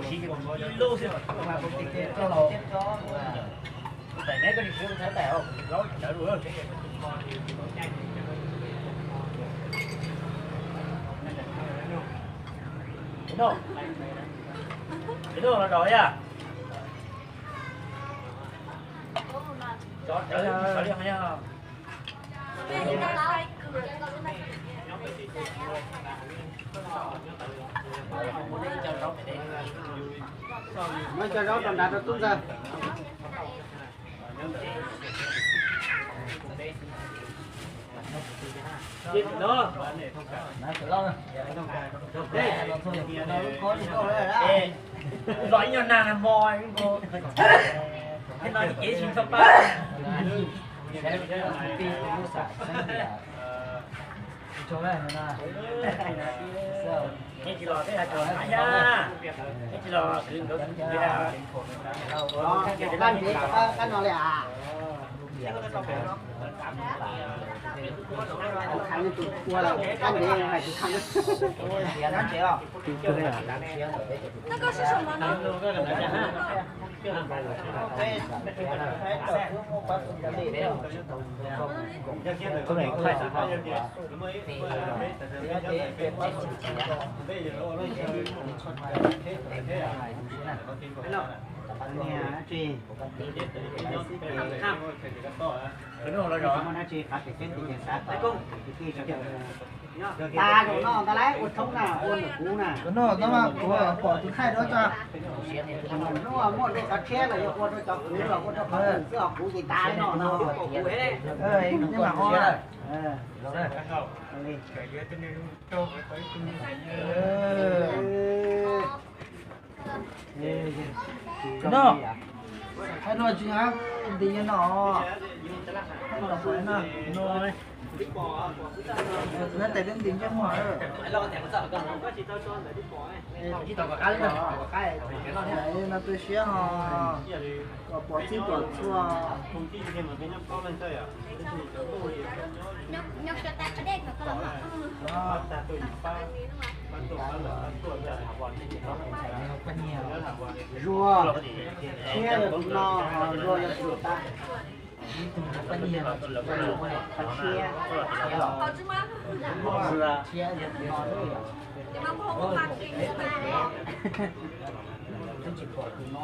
Ib lub xwb. Txais neb koj li siab txhawb tawm, laub tawv lug. Ib nub, ib nub los rau yog. Cov cawv li yog. Muab cov zaub rau nrad rau tub ntxawg. Los ib nyuag nag nag hmo, thiab no ces kev tsis txhob pab. Neb tsis los peb hais tso na, neb tsis los kwv nkawd. Kab ntev, kab no li as. Tus khaj tus ua lawm, kab ntev hais tus khaj. Tas zaum no ntag lauj, ua tshoob na, ua ntawm kuv na. Ua no ntag mas kuv pom tus thaij duab tso. Hnub muaj dua qhov tshiab los yuav ua rau cov kwv los ua rau qhov twg xwb os, kuv ces tas no no. Neb mam ua. No, hais dua tsis hab, nti nyob no. Hais dua pom no. No, tus nab tais twb nti ntsej muag. No tu siab ho, kom pom txhij pom txhua. Zuag, tshiab yog tus no, zuag yog tus tag. Ib tug pab nyiag los tsis tau, pab tshiab, tshiab los, tshiab yog tus no xwb yom. Twb tsis pom tus no.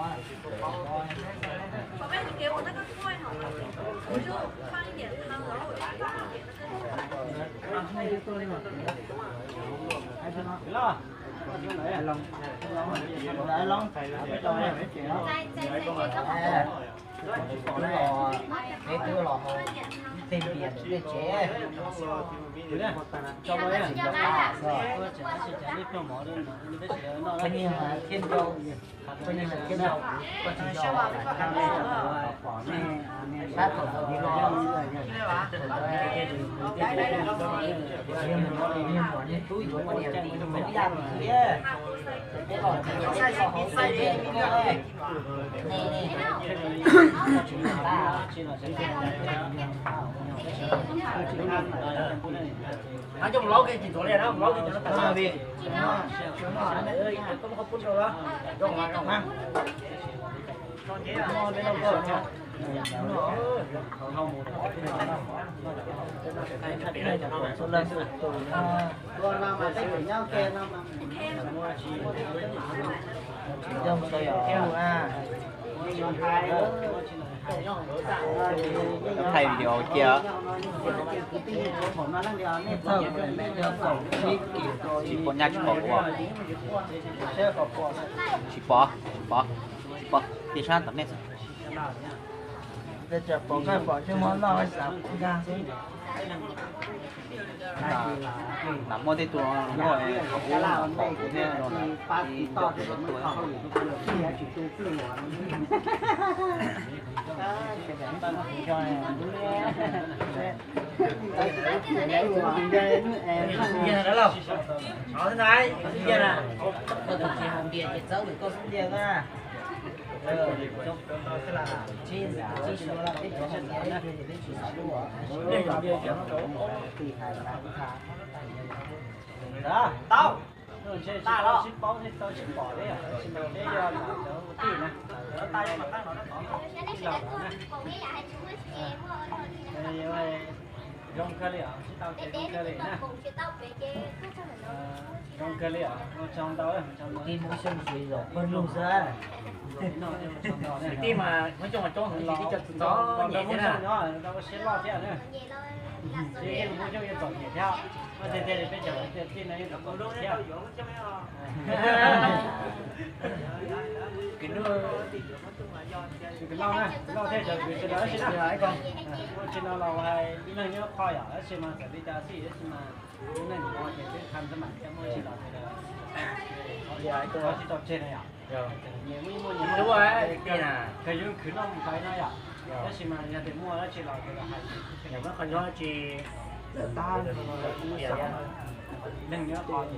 Peb twb los hauv tej tias tej tsev. Peb nyiag thiab nrau, peb nyiag thiab nrau, koj tsis nrau, pom nej sab thaum ntawd li los. Nyiag muam nyiag tub yuav poj niam tim mus ib yam thiab. Peb los tseem hauv hauv tiag li no. Hab coj mus laub kiag tsis ntxuav li na, mus laub kiag cov no tas. Thaij video cia. Tsis pom nyab tsis pom kuv. Tsis pom, tsis pom, tsis pom, tib sab tom nej xwb. Pom koj pom tsis muab noj xav nkag xwb. Mas muaj tej tug muaj qhov kub pom kuv thiab no, ib tug yuav tuaj. Tau. Tsis tau sib paub thiab tsis tau sib pom thiab, tab sis mas peb yog cov kwv tij na, cov tij laug na. Zoo kawg li os, sib tau ces zoo kawg li na. Zoo kawg li os, ua tsaug ntau, ua tsaug ntau. Kwv tij mas muaj coob mas coob, tsis tau txom nyem thiab na. Tau ua siab loj thiab na. Muaj coob yeej txom nyem thiab. Muaj tiag tiag li peb cov kwv tij no yeej txom nyem thiab. Kwv Nuj, Kwv Lauj na, Kwv Lauj thiab cov kwv sawv daws ib tsi na. Ua tsi no los hais ib leeg nyob qho yom, tab sis mas txawm li cas xij tab sis mas ib leeg nyob ces twb qha tab mam coj muaj tsi los sawv daws, qhov tsis tau tseg na yom. Nyias muaj nyias muaj, kawg yus khwv noj mus hlais no yom. Tab sis mas yog tias muaj dab tsi los sawv daws hais, qhov nyob tsis, leeg nyob qho ces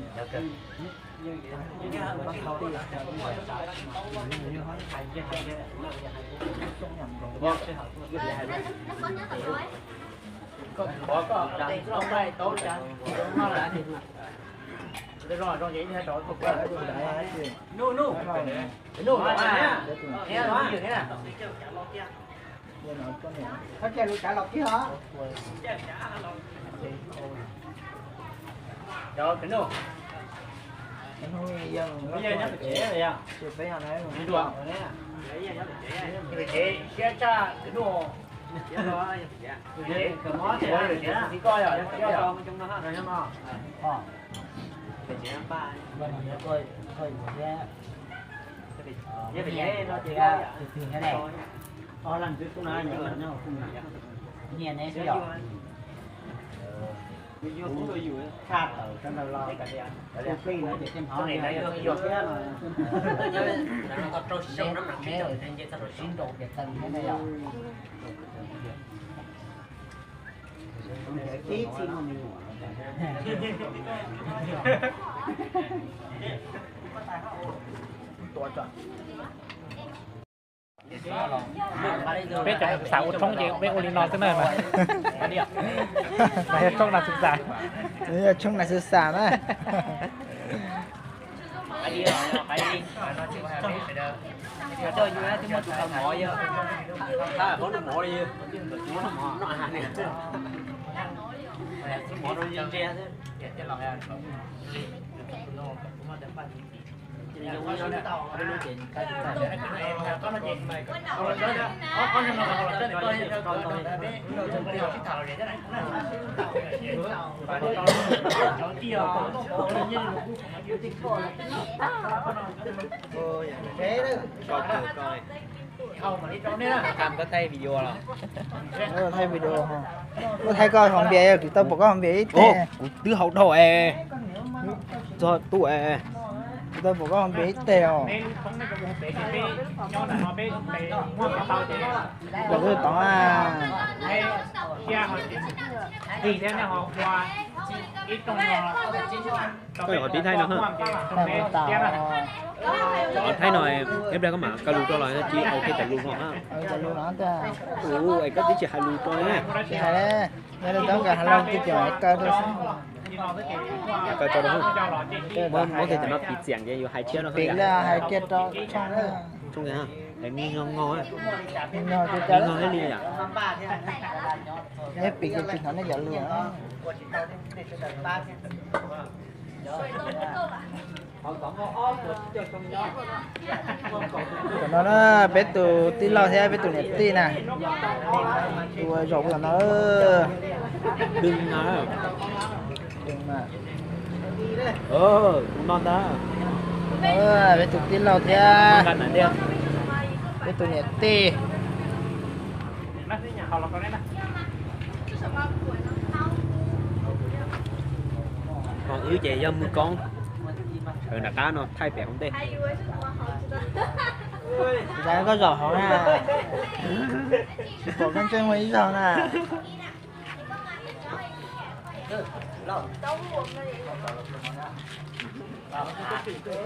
Siab tshaj Kwv Nuj. Ua yawm tsev xwb koj yog, koj yog. Nyiaj ne, tshaj tawm rau ntawd los, plig no ces thiaj hnov thiab no. Sib nraus pes tsawg thiab ne yom. Peb cov xav ua tshoob ces peb ua li no xwb na. Mas yog tshoob nas xwm xam, yog tshoob nas xwm xam na. Thaij video, muab thaij koj haus npias, kuv tau pom koj haus npias ib teg. Kuv twb haus dhau es, txog tuaj es, kuv tau pom koj haus npias ib teg os. Los kuv tod. Koj yuav qhov tib thaij no, qhov thaib no, ib pliag koj mam kaw lus rau los tsis ok cov lus no. Tus es koj twb tsis hais lus rau ne. Yog li tau nkawd hais lus twb tsis kaw rau xwb. Kaw rau, muab kiag cov no piv txiam ces yus hais tshiab no. Piv li hais kiag rau tshooj, nws nyuag ngog, nws nyuag thiab li yom. Neb piv kiag tsis hnov nej cov lus. Tam no na, peb tus tij laug thiab peb tus niam tij na, tus zaum tam no. Dwg na. Tus no ntag. Peb tus tij laug thiab peb tus niam tij. Ho wb ces yog mws koob, nram qab no thaij pem hauv ntej. Koj zaum hauv na, tsis pom koj ntseeg ua ib zaug na.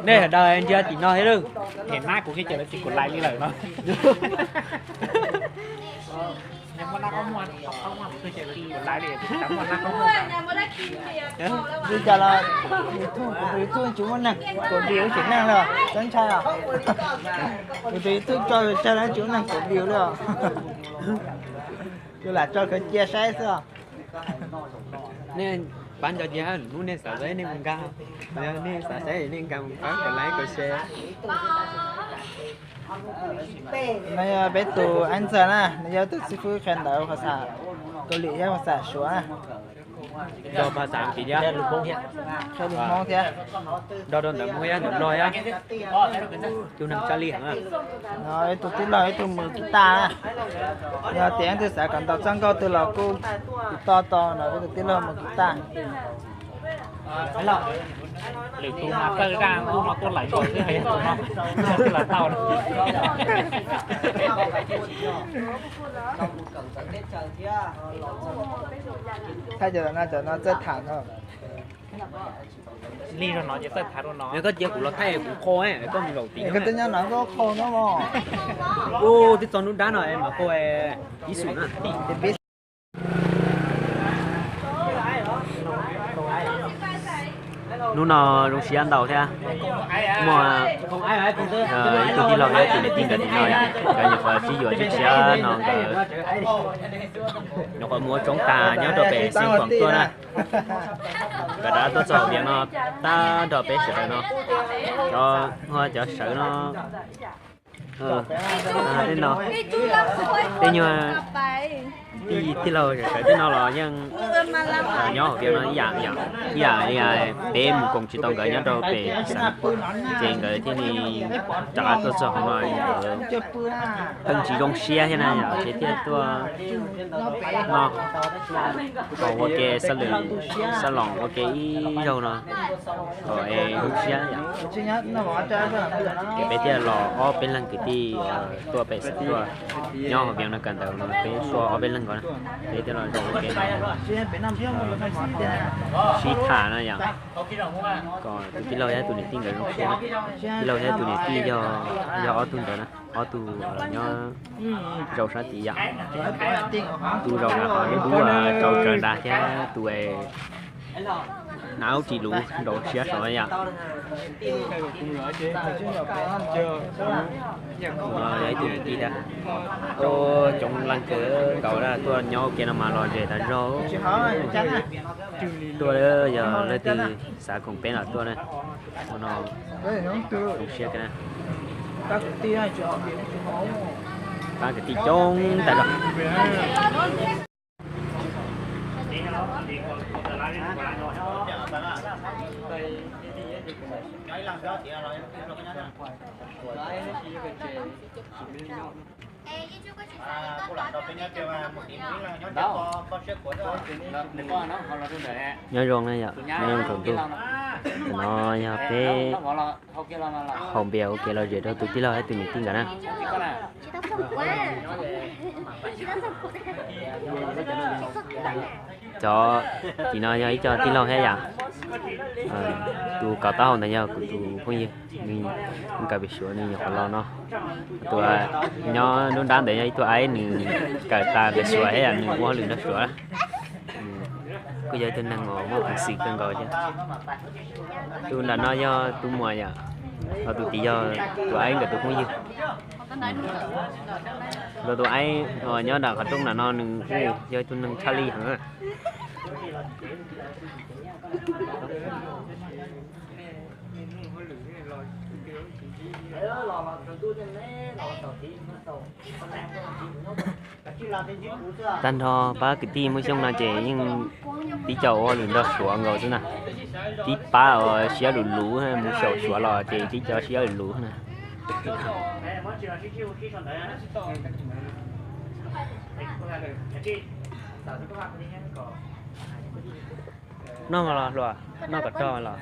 Nej sawv daws ntsia tim no thiab lawm, niam nab kuv kiag ces lawv tsis kuv lais li lawm no. Li cas los YouTube, kuv tus YouTube tsis muaj neeg, kuv view tsis muaj neeg los txhob ntshai os. Kuv tus YouTube tso tsawg los tsis muaj neeg kuv view li os. Kuv lam tso kawg cia saib xwb os. Nej pab nco cia hnub nej xav saib nej mus nkag, nej xav saib nej nkag mus pab kom like kom share. No yog peb tus Aib Ntxawg na, nws yog tus xib fwb qhia ntawv phas xas Kaus Lim thiab phas xas Suav na. Nrog phas xas Askiv thiab, qhia lus Hmoob thiab, nrog rau ntawv Hmoob thiab ntawv Nplog thiab, tus neeg txawj li heev. No ib tug tij laug ib tug mus kiv taj na, yog tias leej twg xav kom ntaus txoj nkauj twg los kuj tiv toj tau no, ib tug tij laug mus kiv taj. Lwm tus mas txawj zaj ub no tuaj lawm nkaus xwb, yog tus no twb los tau. Thaij cov no, cov no txawj tham no. Li rau no ces txawj tham rau no. Koj cia kuv los thaij kuv qho, koj mus zaum tid. Koj twb nyob no koj qho no mog. Ub, twb txog hnub dab no es mam qho ib xum na. Hnub no zoo siab ntau thiab. Muaj ib tug tij laug thiab tus niam tij nkawd tim no, nkawd nyuam qhuav sib yuav tshiab tshiab no nkawd nyuam qhuav mus ua tshoob tag nyob rau pem Xeev Khuam tuaj na. Nkawd rov tuaj txog hauv Vias no tag nrho peb sawv daws no, cov, cov sawv no, tej no, tej nyuag tij, tij laug sawv sawv tej no los yeej nyob hauv Vias no ib yam, ib yam li peb mus koom tsis tau nkawd nyob rau pem xeev, ces nkawd thiaj li rov qab tuaj txog hauv no, nkawd pheej tsis zoo siab thiab na yom, ces thiaj tuaj no kom ua ke xab lwm xab loos ua ke ib zaug no kom es zoo siab yom. Ces peb thiaj los ob peb leeg kwv tij tuaj pem xeev tuaj nyob hauv Vias no kawm ntawv no, peb tuaj ob peb leeg ko na, peb thiaj los zaum ua ke no sib tham na yom, kom tus tij laug thiab tus niam tij nkawd zoo siab. Tij laug thiab tus niam tij yog, yog ob tug ntawd na, ob tug nyob zaum sab tid yom. Tus zaum nram qhov dub dub rau tsawv nrad thiab tus hnav ub ris luv nraum siab saud yom. Tus no yog ib tug niam tij thiab. Ua coob leej kawg nkaus tuaj nyob ua ke no mas lom zem tas zog. Tuaj yog leej twg xav koom peb los tuaj na. Ua no zoo siab kawg na. Pab kwv tij coob tas zog. Nyob zoo na yom, nyob zoo tsaus ntuj. Tam no yog peb haus npias ua ke lom zem rau tus tij laug thiab tus niam tij nkawd na. Cov tim no yog ib co tij laug thiab yom. Tus kaus taub hau ntawd yog kuv tus phooj ywg, nws kawm pem Suav nws nyuam qhuav los no. Tus nyob nruab nrab ntawd yog ib tug aib, nws kawm tas pem Suav thiab yom, nws ua hauj lwm nrog Suav. Kuj yog ib tug neeg uas muaj peev xwm kawg nkaus thiab. Tus nram no yog tus muam yom, ho tus tid yog tus aib nkawd tus phooj ywg. Los tus aib uas nyob nram qhov rooj nram no nws kuj yog ib tug neeg tshaj lij heev. Tag nrho pab kwv tij Hmoob Xyooj no ces yeej tib co ua hauj lwm nrog Suav nkaus xwb na. Tib pab uas siab luv luv mus xyaum Suav los ces tib co siab luv luv na. Noj los hluas, noj kom rog los.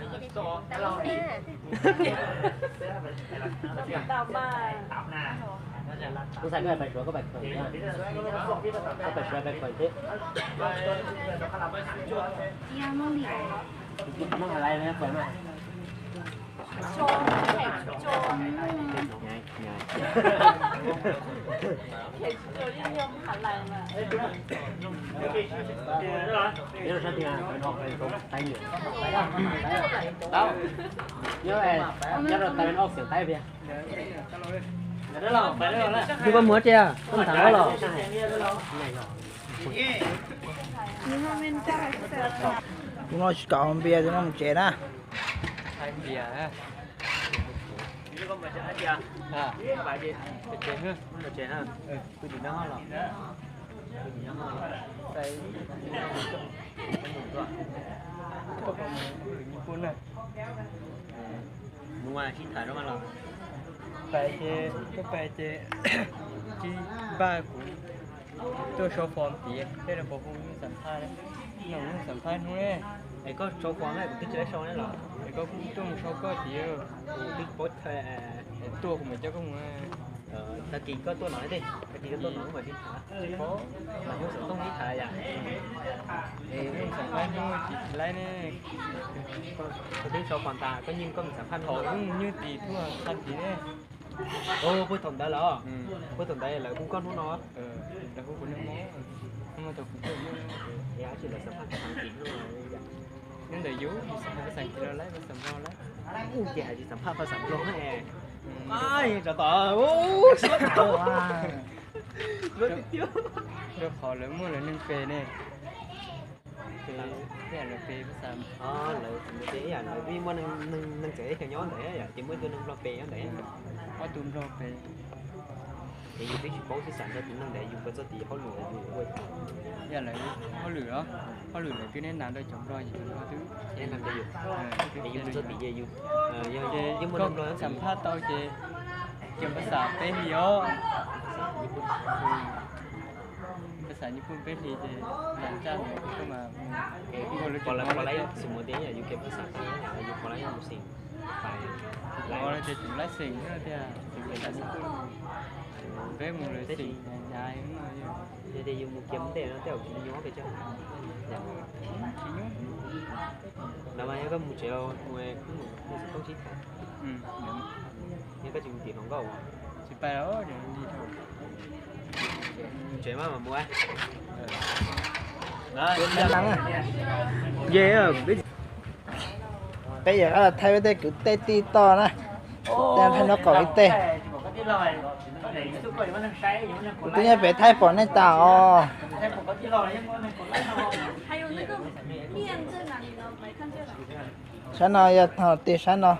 Tus koj mus tiag, koj mus tham koj los. Tus no tsis kam haus npias, tus no mus tsev na. Mus sib tham los. Pais ces, koj pais ces tsis npaj kuv tuaj sau form tid, tej los pom kuv mus xam phaj, no kuv mus xam phaj hnub ne. Es koj sau form na, kuv twb tsis tau sau ne los. Es koj kuj tuaj mus sau koj tid. Kuv twb paub, es tuaj kuv mam coj koj mus. Tag kis koj tuaj no thiab, tag kis koj tuaj no mam sib tham. Mas hnub xov tooj sib tham yom. Es mus xam phaj hnub tsis tsis laib ne. Koj twb sau form tas, koj yeej koj mus xam phaj hnub. Thaum ub nyuj tim tuaj xam tid ne. Puag thaum ntawd los, puag thaum ntawd lawv hu koj hnub no. Lawv hu kuv hnub no, hnub no thaum kuv tuaj hnub no. Ua cas lawv xam phaj koj xam tim hnub no? Hnub ntawd yus xam phaj koj xam tim no lawm, koj xam no lawm. Ua cas hais tsis xam phaj koj xam Nplog ne? Rau qhov lawv muaj lawv neeg pem ne. Lawv pem, lawv pem, lawv muaj neeg txawm ib xyoos nyob ntawd yom, ces muaj ib tug neeg Nplog pem nyob ntawd. Ob tug Nplog pem. Ces yus twb tsis paub xwb, xam nrog tus neeg ntawd yus puas txog tim hauj lwm yus ua. Yog lawv hauj lwm os, hauj lwm lawv twb neb nas rau cov Nplog ces cov Nplog twb neb nas rau yus. Es yus mus txog tim ces yus, yog muaj neeg Nplog xam phaj tau ces cov pab xam peb hlis os. Pab xam nyij phooj peb hlis ces nram tsaj ntawd koj mas mus, es koj lawv tsis muaj tias yus kev pab xam tau yus qhov lawv yog mus xeem pais, ces tus laib xeem tiag, peb mus lawv xeem hnyav hnyav. Yog tias yus mus kiag mus ntej no tej zaum tsis nyob pes tsawg. Tsis nyob. Lawv mas yog koj mus tsev los mus, mus xov tooj sib tham. Yog koj tsis mus tim hluas nkauj, tsis pais os. Mus tsev mas mam mus. Peb yawm thaij peb tej kwv tej tij toj na, tej thaij nyob qaum ib teg. Kuv twb nyob pem thaij pom nej tas os. Sab no yog tog tej sab no.